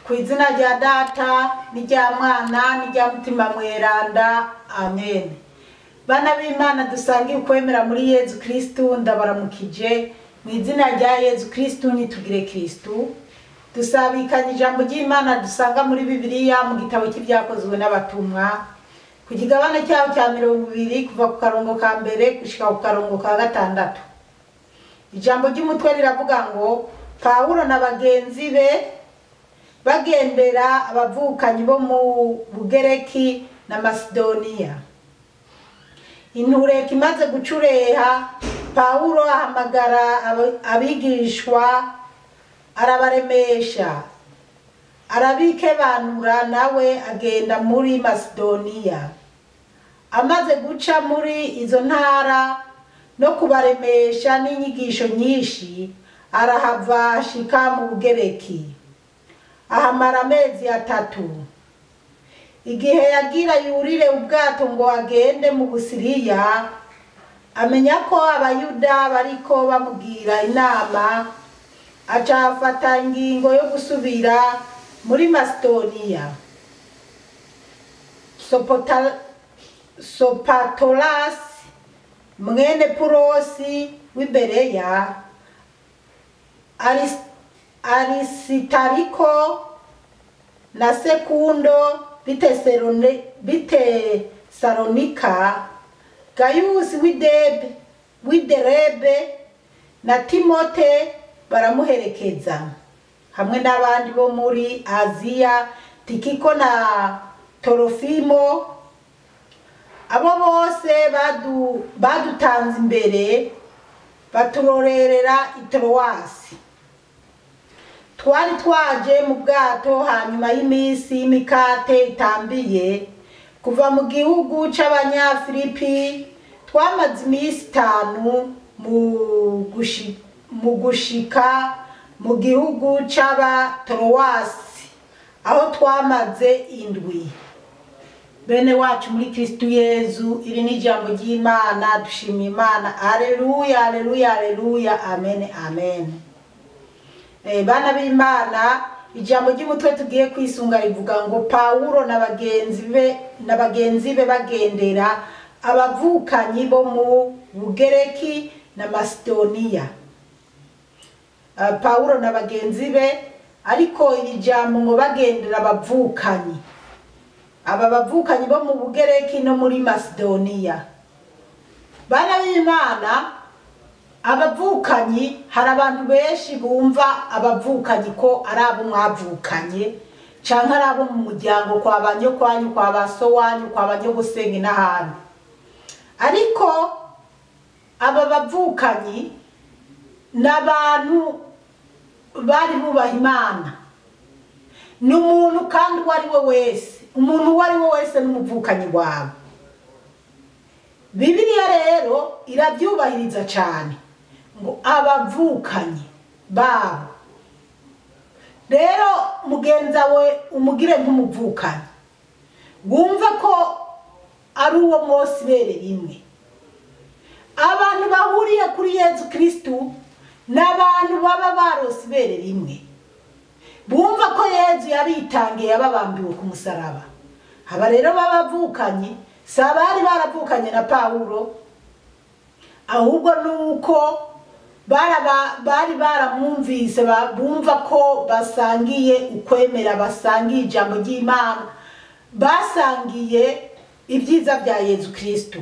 Ku izina rya Data n'irya Mwana n'irya Mutima Mweranda, amen. Bana b'Imana dusangiye ukwemera muri Yezu Kristu, ndabaramukije mu izina rya Yezu Kristu. Nitugire Kristu. Dusabikanye ijambo ry'Imana dusanga muri Bibiliya mu gitabo cy'Ibyakozwe n'Abatumwa, ku kigabane cyaho cya 20, kuva ku karongo ka mbere gushika ku karongo ka gatandatu. Ijambo ry'umutwe riravuga ngo Pawulo na bagenzi be bagendera abavukanyi bo mu Bugereki na Masidoniya. Intureka imaze gucureha, Pawulo ahamagara abigishwa, arabaremesha, arabikebanura, nawe agenda muri Masidoniya. Amaze guca muri izo ntara no kubaremesha n'inyigisho nyinshi, arahava ashika mu Bugereki, ahamara amezi 3. Igihe yagira yurire ubwato ngo agende mu Busiriya, amenya ko Abayuda bariko bamugira inama, aca afata ingingo yo gusubira muri Masidoniya. Sopatolasi mwene Purosi w'i Bereya, Arisitariko na Sekundo b'Itesalonika, Gayusi w'i Derebe na Timote baramuherekeza, hamwe n'abandi bo muri Aziya, Tikiko na Torofimo. Abo bose badutanze imbere, baturorerera i Torowasi. Twari twaje mu bwato hanyuma y'iminsi y'imikate itambiye, kuva mu gihugu c'Abanyafilipi. Twamaze iminsi 5 mu gushika mu gihugu c'Abatorowasi, aho twamaze indwi. Bene wacu muri Kristu Yezu, iri ni ijambo ry'Imana. Dushima Imana. Aleluya, aleluya, aleluya, amen, amen. Bana b'Imana, ijambo ry'umutwe tugiye kwisunga rivuga ngo Pawulo na bagenzi be bagendera abavukanyi bo mu Bugereki na Masidoniya. Pawulo na bagenzi be, ariko iri jambo ngo bagendera abavukanyi, aba bavukanyi bo mu Bugereki no muri Masidoniya. Bana b'Imana, abavukanyi, hari abantu benshi bumva abavukanyi ko ari abo mwavukanye canke ari abo mu muryango kwa ba nyokwanyu, kwa ba so wanyu, kwa ba nyogosenge n'ahandi. Ariko aba bavukanyi ni abantu bari bubaha Imana. Ni umuntu kandi uwo ari we wese, umuntu uwo ari we wese n'umuvukanyi wawe. Bibiliya rero irabyubahiriza cyane ngo abavukanyi babo. Rero mugenza we umugire nk'umuvukanyi, wumve ko ari uwo mwose ibere rimwe. Abantu bahuriye kuri Yezu Kristu ni abantu baba barose ibere rimwe, bumva ko Yezu yabitangiye, yababambiwe ku musaraba. Aba rero b'abavukanyi si abari baravukanye na Pawulo, ahubwo ni uko bari baramwumvise, bumva ko basangiye ukwemera, basangiye ijambo ry'Imana, basangiye ibyiza bya Yezu Kristu.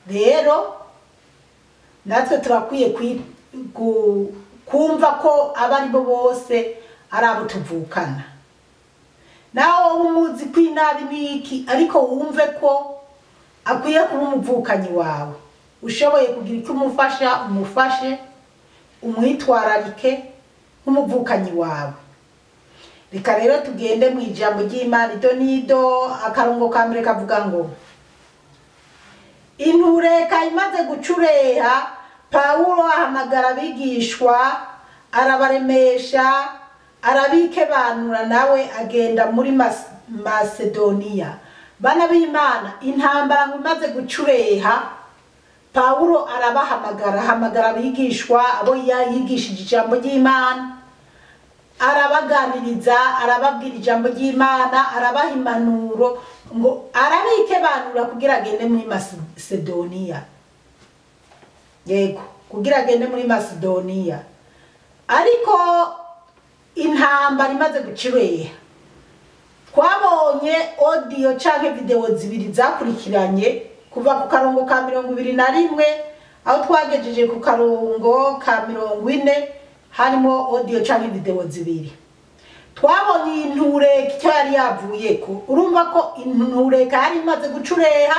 Rero natwe turakwiye kumva ko abo ari bo bose ari abo tuvukana. Nawe wowe umuzi ko inabi n'iki, ariko wumve ko akwiye kuba umuvukanyi wawe. Ushoboye kugira icyo umufasha, umufashe, umwitwararike nk'umuvukanyi wawe. Reka rero tugende mu ijambo ry'Imana ido n'ido. Akarongo ka mbere kavuga ngo intureka imaze gucureha, Pawulo ahamagara abigishwa, arabaremesha, arabikebanura, nawe agenda muri Masedoniya. Bana b'Imana, intambara ngo imaze gucureha, Pawulo arabahamagara, ahamagara abigishwa abo yigishije ijambo ry'Imana. Arabaganiriza, arababwira ijambo ry'Imana, arabaha impanuro ngo arabikebanura kugira agende muri Masedoniya. Yego, kugira agende muri Masedoniya. Ariko intambara imaze gucireha, twabonye audio canke video zibiri zakurikiranye kuva ku karongo ka 21 aho twagejeje ku karongo ka 40, harimo audio canke video zibiri. Twabonye intureka icyo yari yavuyeko. Urumva ko intureka yari imaze gucureha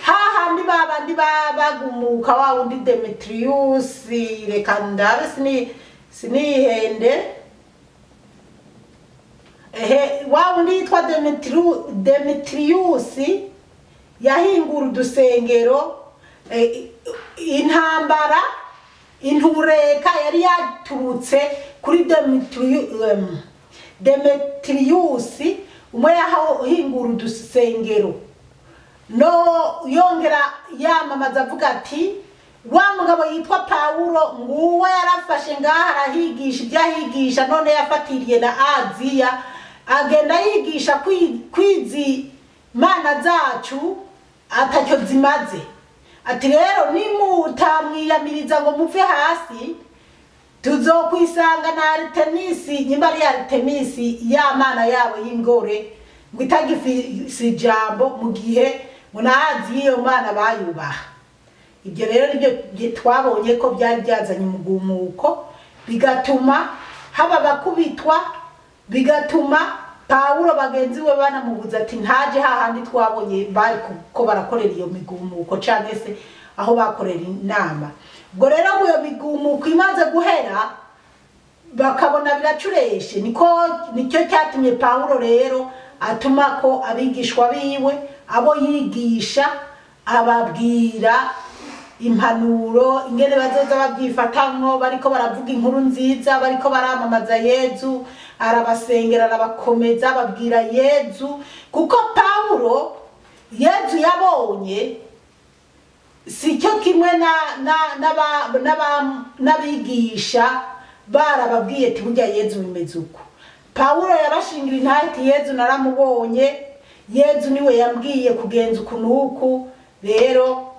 hahandi babandi bagumuka, wa wundi Demetrius, reka ndabe sinihende, ehe, wa wundi yitwa Demetrius yahingura udusengero. Intambara, intureka yari yaturutse kuri Demetrius, umwe yahingura udusengero no yongera yamamaza avuga ati wa mugabo yitwa Pawulo nguwo yarafashe ngaha arahigisha ibyo ahigisha, none yafatiriye na Aziya agenda yigisha kwizi mana zacu atacyo zimaze. Ati rero nimutamwiyamiriza ngo muve hasi tuzokwisanga na Artemisi, nyimba ari Artemisi ya mana yabo y'ingore ngo itagifise ijambo mu gihe ngo nazi iyo mana bayubaha. Ibyo rero nibyo twabonye ko byari byazanye umugumuko, bigatuma haba bakubitwa, bigatuma Pawulo bagenzi we banamubuza ati ntaje hahandi twabonye bari ko barakorera iyo migumuko canke se aho bakorera inama. Ubwo rero ngo iyo migumuko imaze guhera bakabona biracureshe, niko nicyo cyatumye Pawulo rero atuma ko abigishwa biwe abo yigisha ababwira impanuro ingene bazoza babyifatamwo bariko baravuga inkuru nziza, bariko baramamaza Yezu. Arabasengera, arabakomeza, ababwira Yezu, kuko Pawulo Yezu yabonye si cyo kimwe n'abigisha barababwiye ati burya Yezu bimeze uko. Pawulo yabashingira intahe ati Yezu naramubonye, Yezu niwe yambwiye kugenza uku n'uku. Rero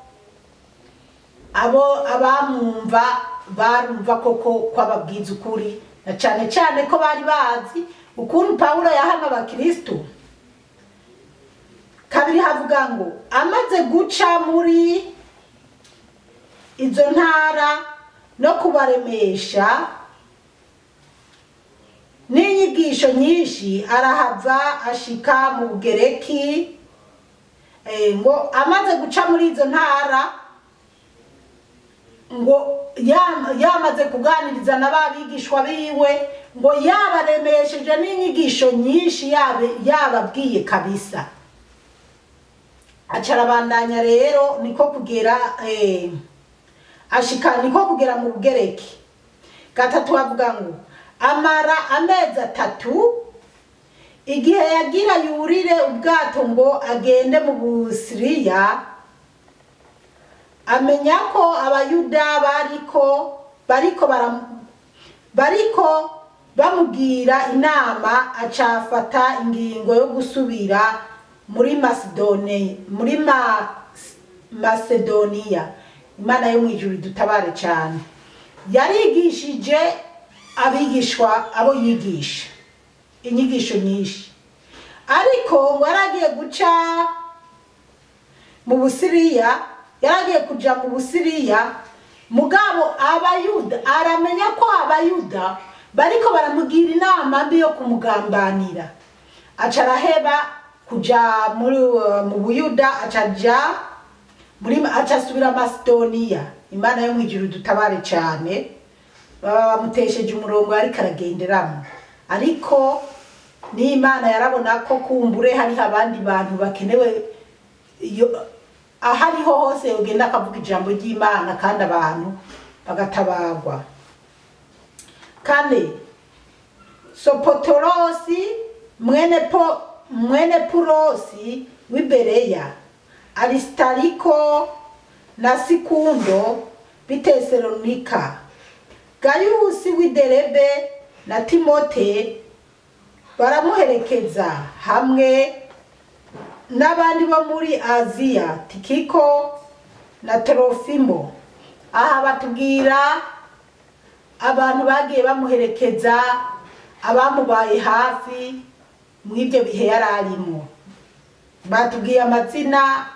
abo abamwumva barumva koko kwababwiza ukuri, na cyane cyane ko bari bazi ukuntu Pawulo yahama abakristo. Kabiri havuga ngo amaze guca muri izo ntara no kubaremesha n'inyigisho nyinshi, arahava ashika mu Bugereki. Ngo amaze guca muri izo ntara, ngo yamaze kuganiriza n'ababigishwa biwe, ngo yabaremesheje n'inyigisho nyinshi, yababwiye kabisa. Acarabandanya rero niko kugera ashika niko kugera mu Bugereki. Gatatu avuga ngo amara amezi 3 igihe yagira yurire ubwato ngo agende mu Busiriya, amenya ko abayuda bariko bamubwira inama, acafata ingingo yo gusubira muri Macedonia. Imana yo mwijuru dutabare cyane. Yarigishije abigishwa abo yigisha inyigisho nyinshi, ariko ngo yaragiye guca mu Busiriya, yaragiye kuja mu Busiriya, mugabo abayuda aramenya ko abayuda bariko baramugira inama mbi yo kumugambanira, acaraheba kuja mu Buyuda, acaja muri acasubira Macedonia. Imana yo mwijuru dutabare cyane. Baba bamutesheje umurongo ariko aragenderamo, ariko n'Imana yarabona ko kumbure hari abandi bantu bakenewe ahariho hose ugenda akavuga ijambo ry'Imana kandi abantu bagatabagwa. Kane, Sopotorosi mwene Purosi w'ibereya, Aristariko na Sikundo b'Itesalonika, Gayusi w'i Derebe na Timote baramuherekeza, hamwe n'abandi bo muri Aziya, Tikiko na Torofimo. Aha batubwira abantu bagiye bamuherekeza, abamubaye hafi mw'ibyo bihe yari arimo. Batubwiye amazina,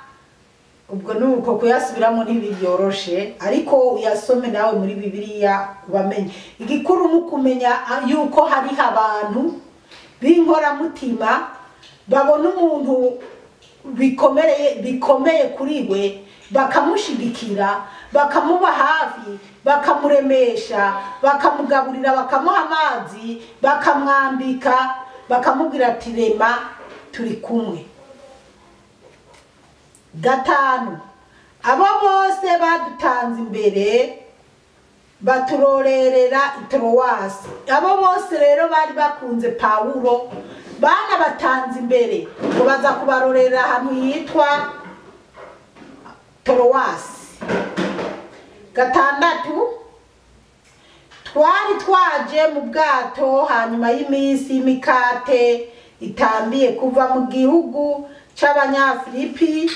ubwo nuko kuyasubiramo ntibiryoroshe, ariko uyasome nawe muri Bibiliya ubamenye. Igikuru ni ukumenya yuko hariho abantu b'inkoramutima babona umuntu bikomeye kuri we, bakamushigikira, bakamuba hafi, bakamuremesha, bakamugaburira, bakamuha amazi, bakamwambika, bakamubwira ati rema turi kumwe. 5, abo bose badutanze imbere baturorerera i Torowasi. Abo bose rero bari bakunze Pawulo, banabatanze imbere ngo baza kubarorera ahantu yitwa Torowasi. 6, twari twaje mu bwato hanyuma y'iminsi y'imikate itambiye kuva mu gihugu c'Abanyafilipi,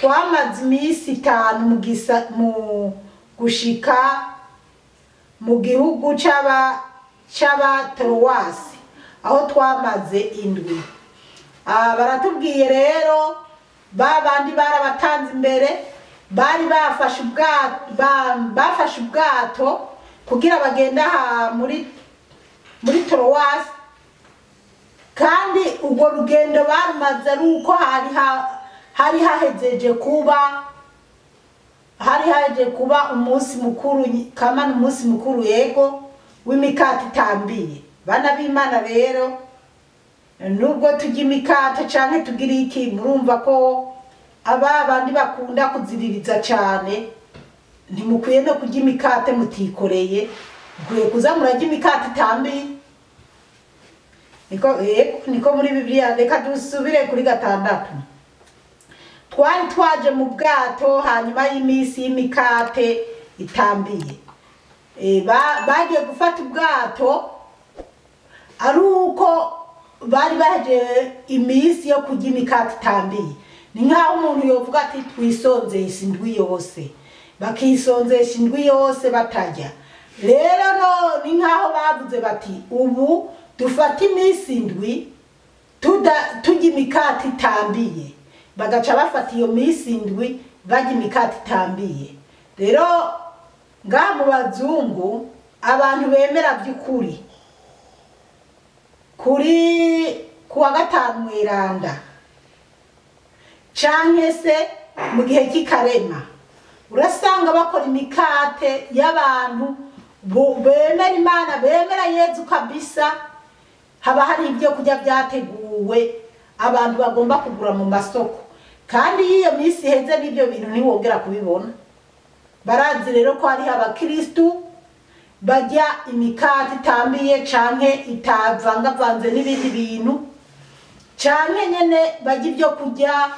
twamaze iminsi 5 mu gushika mu gihugu c'Abatorowasi, aho twamaze indwi. Baratubwiye rero ba bandi barabatanze imbere, bari bafashe ubwato kugira bagenda muri Torowasi, kandi ubwo rugendo barumaze ari uko hari hahejeje kuba umunsi mukuru, kama umunsi mukuru yego w'imikate itambiye. Bana b'Imana rero, nubwo turya imikate canke tugira iki, murumva ko aba bandi bakunda kuziririza cane, ntimukwiye no kurya imikate mutikoreye, mukwiye kuza murarya imikate itambiye. Niko muri Bibiliya. Reka dusubire kuri 6. Twari twaje mu bwato hanyuma y'iminsi y'imikate itambiye. Bagiye gufata ubwato ari uko bari bahejeje iminsi yo kurya imikate itambiye. Ni nkaho umuntu yovuga ati twisonzesha indwi yose, bakisonzesha indwi yose batarya. Rero no ni nkaho bavuze bati ubu dufata iminsi indwi turya imikate itambiye, bagaca bafata iyo minsi indwi barya imikate itambiye. Rero ngaha mu bazungu abantu bemera by'ukuri kuri kuwa 5 mweranda canke se mu gihe cy'ikarema, urasanga bakora imikate y'abantu bemera Imana, bemera Yezu kabisa. Haba hari ibyo kurya byateguwe abantu bagomba kugura mu masoko, kandi iyo minsi iheze n'ibyo bintu ntiwongera kubibona. Barazi rero ko hariho abakristu barya imikate itambiye canke itavangavanze n'ibindi bintu, canke nyene barya ibyo kurya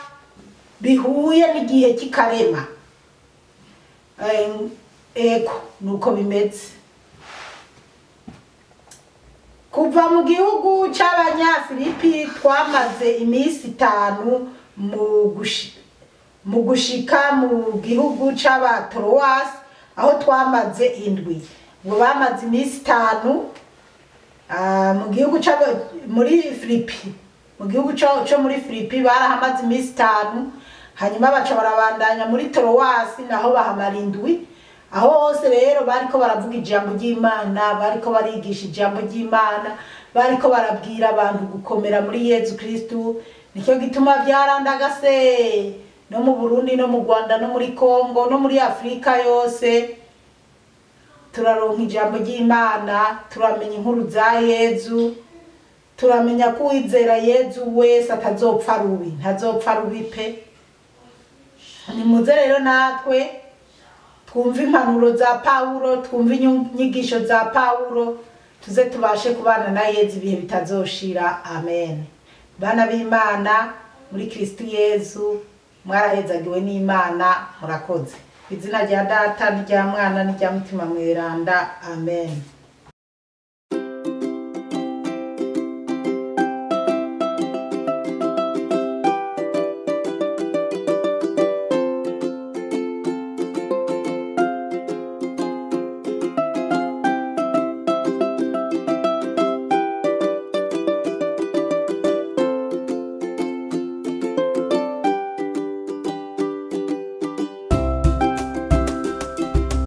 bihuye n'igihe cy'ikarema. Ego nuko bimeze. Kuva mu gihugu c'Abanyafilipi twamaze iminsi 5 mu gushika mu gihugu c'Abatorowasi, aho twamaze indwi. Ngo bamaze iminsi 5 mu gihugu muri Filipi, mu gihugu cyo muri Filipi barahamaze iminsi 5, hanyuma baca barabandanya muri Torowasi naho bahamara indwi. Aho hose rero bariko baravuga ijambo ry'Imana, bariko barigisha ijambo ry'Imana, bariko barabwira abantu gukomera muri Yezu Kristu. Nicyo gituma byarandagase no mu Burundi no mu Rwanda no muri Kongo no muri Afrika yose. Turaronka ijambo ry'Imana, turamenya inkuru za Yezu, turamenya ko uwizera Yezu wese atazopfa rubi, ntazopfa rubi pe. Nimuze rero natwe twumve impanuro za Pawulo, twumve inyigisho za Pawulo, tuze tubashe kubana na Yezu ibihe bitazoshira. Amen. Bana b'Imana muri Kristu Yezu, mwarahezagiwe n'Imana, murakoze. Izina rya Data n'irya Mwana n'irya Mutima Mweranda. Amen.